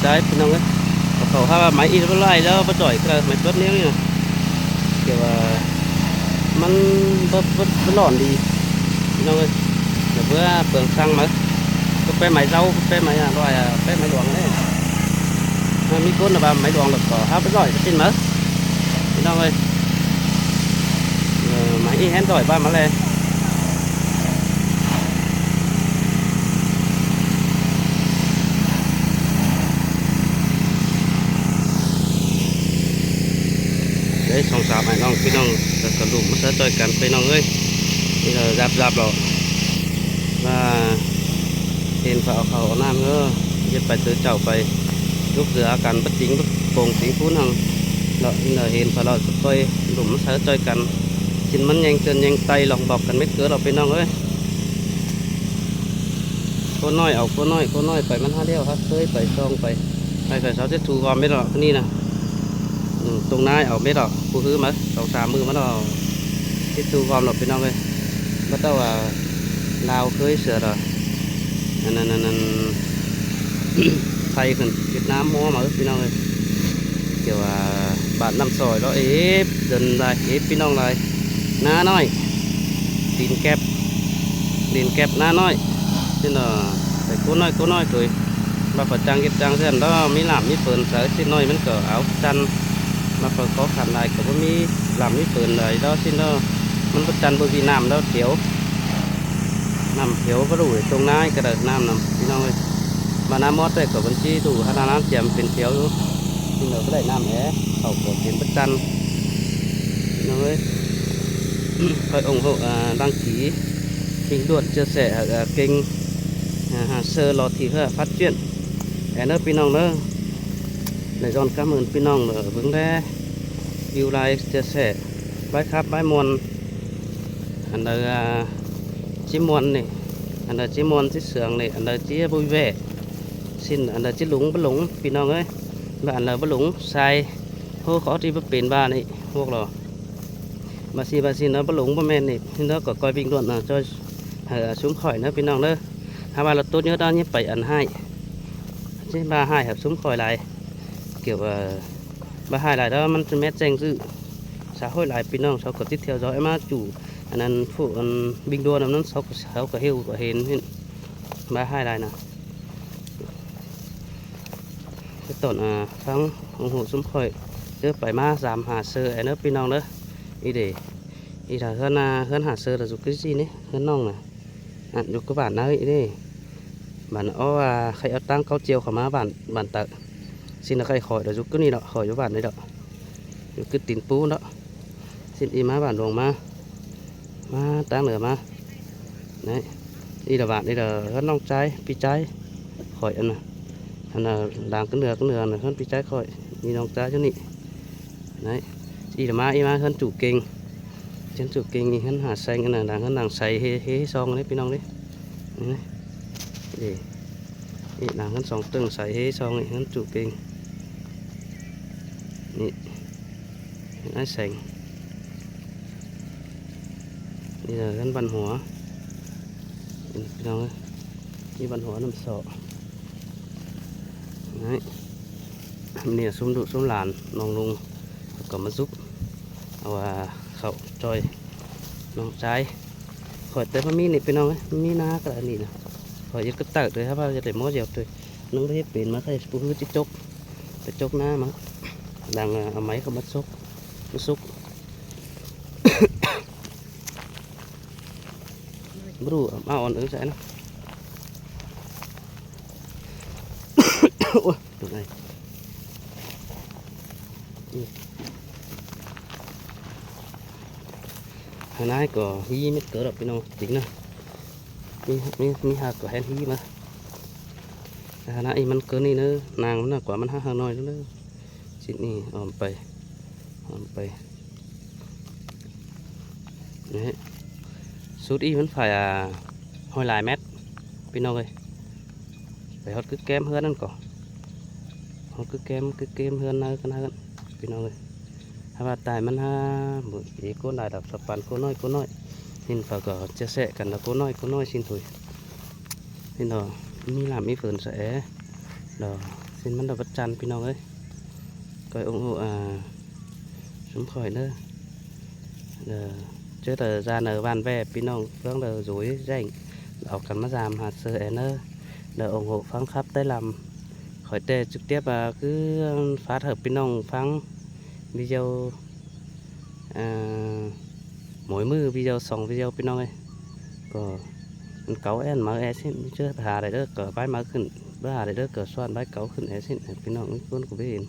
ຕາຍພີ່ນ້ອງເອີຍ ເຂົາຫາວ່າໄມ້ອີ່ຫຼາຍແລ້ວບໍ່ຈ່ອຍ ກະໄມ້ຕົດແນວນີ້ນະ ແຕ່ວ່າມັນບໍ່ ບໍ່ ບໍ່ຮ້ອນດີພີ່ນ້ອງເອີຍ ແຕ່ເພື່ອເປືອງສັງມາ ກໍໄປໄມ້ເຊົາ ໄປໄມ້ຮ້ອຍ ໄປໄມ້ຫຼວງເດ້ ມັນມີຄົນວ່າໄມ້ຫຼວງແລ້ວກໍຫາບໍ່ຈ່ອຍ ຊິນມາພີ່ນ້ອງເອີຍ ເອີ ໄມ້ອີ່ແຮນຈ່ອຍບ້ານມາແລ. ເອີຍ ສອງສາມອ້າຍນ້ອງພີ່ນ້ອງ ກະ ກະລຸມມາຊ່ອຍກັນພີ່ນ້ອງເອີຍ ນີ້ລະ ຍັບໆ ເນາະ ວ່າເຫັນເຂົາເອົາເຂົ້າເອົານ້ຳເດີ ເຮັດໄປເຕີເຈົ້າໄປ ລຸກເຫຼືອອາການປະຕິງໂປ່ງຕິງພຸ້ນຫັ້ນເນາະ ນີ້ລະ ເຫັນເຂົາລະຄ່ອຍລຸມມາຊ່ອຍກັນ ຊິນມັນແຍ່ງເຕີນແຍ່ງໄຕ ລອງບອກກັນເມັດເກີດເນາະພີ່ນ້ອງເອີຍ. ຄົນນ້ອຍເອົາຄົນນ້ອຍ ຄົນນ້ອຍໄປ ມັນຫາແລ້ວຫາເຄີຍໄປ ຊ່ອງໄປ ໄປ ໄປເຊົາເຊັດຖູກອມເມັດດອກ ນີ້ນະ ອືມ ຕົງນາຍເອົາເມັດດອກ ຜູ້ຮືມາ ສອງສາມມື້ມາດອກ ເຊັດຖູກອມດອກ ພີ່ນ້ອງເອີຍ ບໍ່ຕ້ອງວ່າລາວເຄີຍເສຍດອກ ອັນນັ້ນ ອັນນັ້ນ ໄຟຂຶ້ນ ເຫດນ້ຳມົວມາ ພີ່ນ້ອງເອີຍ ແຕ່ວ່າບ້ານນ້ຳຊອຍເນາະ ເອບ ເດີນຫຼາຍ ເອບ ພີ່ນ້ອງຫຼາຍ ນານ້ອຍ ຕີນແກັບ ຕີນແກັບ ນານ້ອຍ ຊີ້ນະ ໄປກູນ້ອຍ ກູນ້ອຍໂຕຍ ມາຂໍຈ້າງເຮັດຈ້າງເຮືອນເນາະ ມີລາມມີເຝີນໃສ ຊີ້ນນ້ອຍມັນກໍເອົາຈັນ ມາຂໍຂອງຂັນຫຼາຍກໍບໍ່ມີລາມມີເຝີນຫຼາຍເນາະ ຊີ້ນເນາະ ມັນບໍ່ຈັນບໍ່ມີນ້ຳແລ້ວ ຖຽວ ນ້ຳຖຽວບໍ່ຮູ້ ຕົງນາກໍໄດ້ນ້ຳນຳ ພີ່ນ້ອງເອີຍ ມານ້ຳໝົດໄດ້ກໍບັນຊີ ດູຫານ້ຳຕຽມເປັນຖຽວຢູ່ ຊີ້ນເນາະ ບໍ່ໄດ້ນ້ຳແອ ເຂົ້າກໍເປັນບໍ່ຈັນ ພີ່ນ້ອງເອີຍ ຂ້ອຍອົງໂຫ ອາ ດັງກີ ເກັ່ງດ່ວນ ເຈືອແສ ອາ ເກັ່ງ ອາ ຫາເຊີລໍທີ່ເຮືອ ຟາດຈຽນ ແອເດີ ພີ່ນ້ອງເດີ ໄດ້ຍ້ອນກຳເອີ້ນພີ່ນ້ອງເດີ ເບິ່ງແດ່ ວິວລາຍ ເຈືອແສ ບາຍຄັບ ບາຍມ່ວນ ອັນໃດ ອາ ຊິມ່ວນນີ້ ອັນໃດຊິມ່ວນ ຊິເຊື່ອງນີ້ ອັນໃດຊິບໍ່ແວ ຊິ ອັນໃດຊິຫຼົງບໍ່ຫຼົງ ພີ່ນ້ອງເອີຍ ບາດອັນໃດບໍ່ຫຼົງ ໃສ່ ໂຫ ຂໍທີ່ບໍ່ເປັນບາດນີ້ ພວກລາວ ບາຊິ ບາຊິເນາະ ບໍ່ຫຼົງບໍ່ແມ່ນນີ້ ເນາະ ກໍກອຍວິ່ງດ່ວນເນາະ ຊ່ອຍ ເອີ ຊຸມຂ້ອຍເນາະ ພີ່ນ້ອງເດີ ຖ້າວ່າລະຕົດເຍອະຕອນນີ້ໄປອັນຮ້າຍ ຊິວ່າຮ້າຍກັບຊຸມຂ້ອຍຫຼາຍ ກ່ຽວ ເອີ ບໍ່ຮ້າຍຫຼາຍດອກ ມັນຈະແມ່ນແຈ້ງຊື່ ສາໂຫດຫຼາຍ ພີ່ນ້ອງ ເຂົາກໍຕິດແຖວ ເຂົາເອົາມາຈູ່ ອັນນັ້ນ ພວກ ອັນ ວິ່ງດ່ວນ ອັນນັ້ນ ເຂົາກໍ ເຂົາກໍເຫັນ ເຫັນ ບໍ່ຮ້າຍຫຼາຍນະ. ແຕ່ຕອນ ອາ ທາງໂຮງໂຮງຊຸມຂ້ອຍເດີ ໄປມາສາມຫາເຊີແອເດີ ພີ່ນ້ອງເດີ ອີເດ ອີດາເຮືອນນາ ເຮືອນຫາເຊີລະ ຢູ່ຄືຊີ້ນີ້ ເຮືອນນ້ອງນະ ອັນ ຢູ່ກະບ້ານນາອີເດ ບ້ານ ອໍ ວ່າໃຄເອົາຕັງເກົາຈຽວເຂົ້າມາບ້ານ ບ້ານຕາ ຊິນນະ ໃຄຂ້ອຍລະ ຢູ່ຄືນີ້ດອກ ຂ້ອຍຢູ່ບ້ານນີ້ດອກ ຢູ່ຄືຕີນປູເນາະ ຊິນອີມາບ້ານຫຼວງມາ ມາຕາງເໜືອມາ ນີ້ ອີລະບາດນີ້ລະເຮືອນນ້ອງຊາຍ ພີ່ຊາຍຂ້ອຍ ອັນນະ ອັນນະ ດາງກະເໜືອ ກະເໜືອນະ ເຮືອນພີ່ຊາຍຂ້ອຍ ນີ້ນ້ອງຊາຍຢູ່ນີ້ ນີ້ ອີລະມາ ອີມາເຮືອນຈູ່ເກັ່ງ ເຮືອນຈູ່ເກັ່ງ ນີ້ເຮືອນຫາແຊງ ອັນນະ ດາງເຮືອນນາງໃສ ເຮ ເຮຊອງນີ້ ພີ່ນ້ອງເດ້ ນີ້ ນີ້ ນີ້ ດາງເຮືອນສອງຕຶ້ງໃສ ເຮຊອງ ນີ້ ເຮືອນຈູ່ເກັ່ງ ນີ້ ເຮືອນອ້າຍແສງ ນີ້ລະເຮືອນບ້ານຫົວ ພີ່ນ້ອງເອີຍ ມີບ້ານຫົວນ້ຳເຊາະ ນີ້ ນີ້ຊຸມລູກຊຸມຫຼານນ້ອງລຸງ ເຂົາກໍມາຊຸບ ເອົາ ອາ ເຂົ້າຈ່ອຍນ້ອງຊາຍ ຂ້ອຍແຕ່ບໍ່ມີນີ້ ພີ່ນ້ອງເອີຍ ມີນາກະອັນນີ້ນະ ຂ້ອຍເຮັດກະເຕີດເລີຍ ຖ້າວ່າຈະໄດ້ໝໍ້ດຽວເຕີ ໜຶ່ງໄດ້ເຮັດເປັນມາ ຂ້ອຍຊິບໍ່ຄືຈະຈົກ ໄປຈົກນາມາ ດັງ ເອົາໄມ້ເຂົ້າມາຈົກ ມາສຸກ ບໍ່ຮູ້ເອົາມາອ່ອນເອີໃສ່ນະ ໂອ້ຍ ຕົວໃຫຍ່ ຫານາຍກໍຮີເມັດເກີດດອກ ພີ່ນ້ອງ ຈິງນະ ມີ ມີ ມີຫາກກໍແຮນຮີມາ ຫານາຍ ອີມັນເກີນນີ້ເນີ ນາງມັນນະ ກວ່າມັນຫາກໜ້ອຍເດີ ຊິດນີ້ອ້ອມໄປ ອ້ອມໄປ ນີ້ ສຸດອີມັນໄປ ອາ ຮ້ອຍຫຼາຍແມັດ ພີ່ນ້ອງເອີຍ ໄປຮອດກຶກແກ້ມເຮືອນນັ້ນກໍ ຮອດກຶກແກ້ມ ກຶກແກ້ມເຮືອນນາ ນາ ພີ່ນ້ອງເອີຍ ຖ້າວ່າຕາຍມັນຫາ ເອີ ໂກນຫຼາຍດອກ ສະປານໂກນ້ອຍ ໂກນ້ອຍ ເຫັນເຂົາກໍຈະແຊະກັນດອກ ໂກນ້ອຍ ໂກນ້ອຍ ຊິນໂຕຍ ເຫັນດອກ ມີລາມມີເຝີນສະແອ ດອກ ເສັ້ນມັນດອກວັດຈັນພີ່ນ້ອງເອີຍ ກອຍອົງໂອ ອ່າ ຊຸມຂ້ອຍເດີ ເດີ ເຈີແຕ່ຈານເດີ ວານແວບ ພີ່ນ້ອງເຟືອງເດີ ໂດຍແຈ້ງ ເອົາກັນມາຢາມຫາເຊີແອນເດີ ເດີ ອົງໂອ ຟັງຄັບໄຕ້ລຳ ຂ້ອຍແຕ່ຈຸກຕຽບ ອ່າ ຄືຝາກເຖິງພີ່ນ້ອງຟັງ ວິດີໂອ ອ່າ ໝົຍມືວິດີໂອ ສອງວິດີໂອ ພີ່ນ້ອງເອີຍ ກໍມັນເກົາແອນມາແອຊິນ ເຈີຫາໄດ້ເດີ ກໍໄວ້ມາຂຶ້ນ ເບິ່ງຫາໄດ້ເດີ ກໍສວນໄວ້ເກົາຂຶ້ນແອຊິນ ໃຫ້ພີ່ນ້ອງທຸກຄົນກໍໄດ້ເຫັນ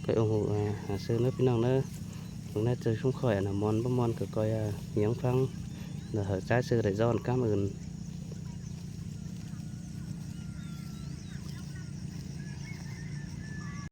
ກໍອົງໂອ ອ່າ ຫາເຊີເດີ ພີ່ນ້ອງເດີ ເບິ່ງແນ່ເຈີຊຸມຂ້ອຍ ອັນນ່າ ມ່ວນບໍ່ມ່ວນ ກໍກອຍ ອ່າ ຫຍັງຟັງ ແລ້ວໃຫ້ຈ່າຍເຊີໄດ້ຍ້ອນກຳອື່ນ